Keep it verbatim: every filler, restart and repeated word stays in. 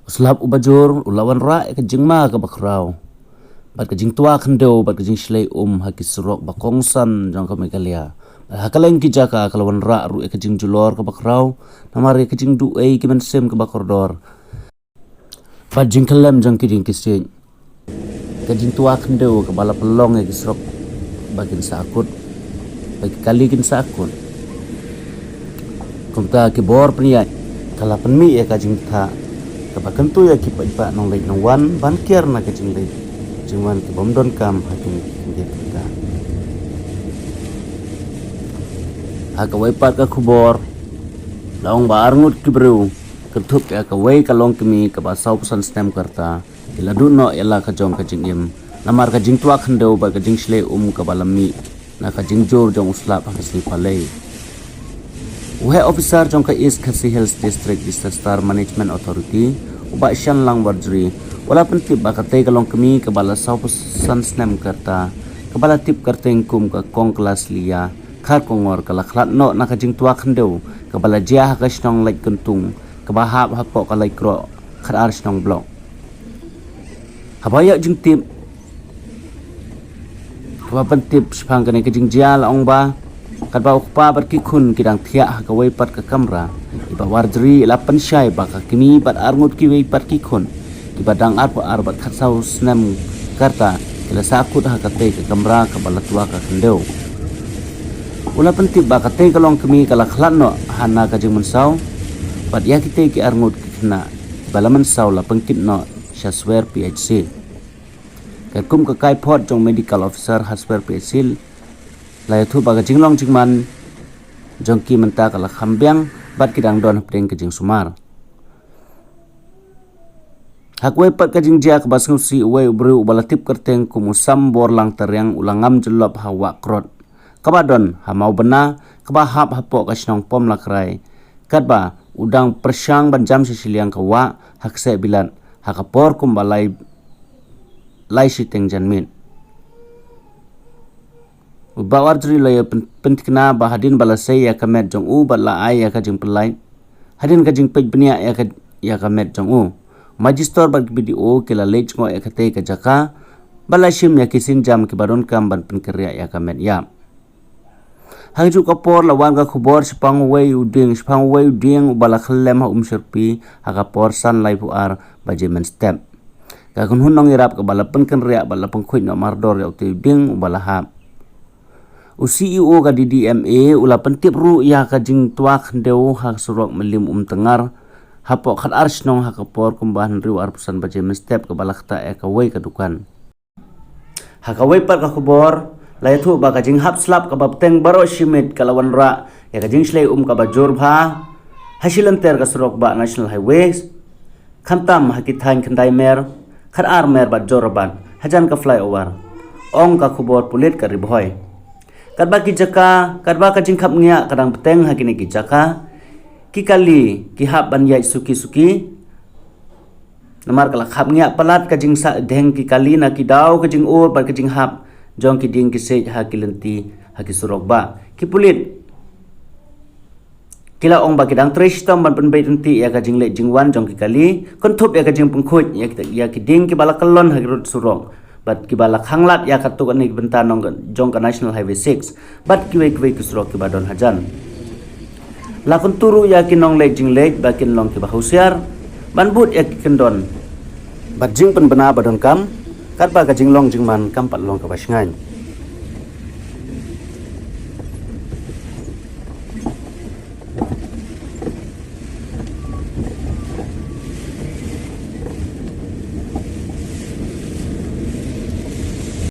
U slap uba jur u la wanrah ïa ka jingma kaba khraw bad ka jingtwa khyndew bad ka jingshlei um ha ki surok ba kongsan jong ka Meghalaya. Bad ha kylleng ki jaka ka la wanrah ruh ïa ka jingjulor kaba khraw namar ïa ka jingduh ei ki mynsiem kaba kordor bad jingkyllem jong ki dieng ki siej. Ka jingtwa khyndew kaba la pynlong ïa ki surok ba kin sahkut, ba ki kali kin sahkut. Kumta ki bor pynïaid ka la pynmih ïa ka jingtha kaba kyntu ïa ki paidbah nongleit nongwan ban kiar na ka jingleit jingwan ki bym donkam ha kine ki kyndiat kynta. Ha kawei pat ka khubor la ong ba arngut ki briew kynthup ïa kawei ka longkmie kaba sawphew san snem ka rta ki la duh noh ïa la ka jong ka jingim namar ka jingtwa khyndew bad ka jingshlei um kaba la mih na ka jingjur jong u slap ha ka sngi Palei. U heh officer jong ka East Khasi Hills District Disaster Management Authority, u Bah Shanlang Warjri, u la pyntip ba katei ka longkmie kaba la sawphew san snem ka rta kaba la tip kyrteng kum ka Kong Klas Lia Kharkongor ka la khlad noh na ka jingtwa khyndew kaba la jia ha ka shnong Laitkyntung kaba hap hapoh ka Laitkroh, Khatar Shnong Block. Haba ïoh jingtip, kaba pyntip shaphang kane ka jingjia la ong ba katba u kpa bad ki khun ki dang thiah ha kawei pat ka kamra, i Bah Warjri i la pynshai ba ka kmie bad arngut kiwei pat ki khun kiba dang arphew ar bad khatsaw snem ka rta ki la sahkut ha katei ka kamra kaba la twa ka khyndew. U la pyntip ba katei ka longkmie ka la khlad noh ha na ka jingmynsaw bad ïa kitei ki arngut ki khynnah kiba la mynsaw la pynkit noh sha Swer P H C. Katkum ka kaiphod jong medical officer ha Swer P H C la ïathuh ba ka jinglong jingman jong ki mynta ka la kham biang bad ki dang don hapdeng ka jingsumar. Ha kawei pat ka jingjia kaba sngewsih, uwei u briew uba la tip kyrteng kum u Samborlang Tariang u la ngam jyllop ha Wahkrot kaba don ha Mawbynna kaba hap hapoh ka shnong Pomlakrai, katba u dang pyrshang ban jam sha shiliang ka wah ha kseh bilat ha ka por kumba lai, lai shiteng janmiet. U Bah Warjri la ïa pyn-, pynthikna ba hadien ba la sei ïa ka met jong u bad la ai ïa ka jingpyllait hadien ka jingpeit bniah ïa ka, ïa ka met jong u, Magistrate bad ki B D O ki la leit jngoh ïa katei ka jaka bad la shim ïa ki sienjam kiba donkam ban pynkynriah ïa ka met ïap. Ha kajuh ka por la wan ka khubor shaphang uwei u dieng, shaphang uwei u dieng uba la khyllem ha Umshyrpi ha ka por san laiphew ar baje mynstep. Ka kynhun nongïarap kaba la pynkynriah bad la pynkhuid noh mardor ïa utei u dieng uba la hap. U C E O ka D D M A u la pyntip ruh ïa ka jingtwa khyndew ha surok Mylliem Umtyngar hapoh Khatar Shnong ha ka por kumba hynriew arphew san baje mynstep kaba la ktah ïa kawei ka dukan. Ha kawei pat ka khubor la ïathuh ba ka jinghap slap kaba bteng baroh shi miet ka la wanrah ïa ka jingshlei um kaba jur bha ha shilynter ka surok bah National Highway, khamtam ha ki thaiñ Khyndai Mer, Khatar Mer bad Jorabat hajan ka flyover, ong ka khubor pulit ka Ri Bhoi. Katba ki jaka, katba ka jingkhapngiah ka dang bteng ha kine ki jaka, ki kali ki hap ban ïaid suki suki. Namar ka la khapngiah palat ka jingsah dheng ki kali na ki daw ka jingïoh bad ka jinghap jong ki dieng ki siej ha ki lynti ha ki surok bah. Ki pulit ki la ong ba ki dang trei shitom ban pynbeit ryntih ïa ka jingleit jingwan jong ki kali, kynthup ïa ka jingpynkhuid ïa ki, ïa ki dieng kiba la kyllon ha ki rud surok bad kiba la khanglad ïa katto katne ki bynta nong jong ka National Highway six bad kiwei kiwei ki surok kiba don hajan. La kyntu ruh ïa ki nongleit jingleit ba kin long kiba husiar ban bud ïa ki kyndon bad jingpynbna ba donkam, katba ka jinglong jingman kam pat long kaba shngaiñ.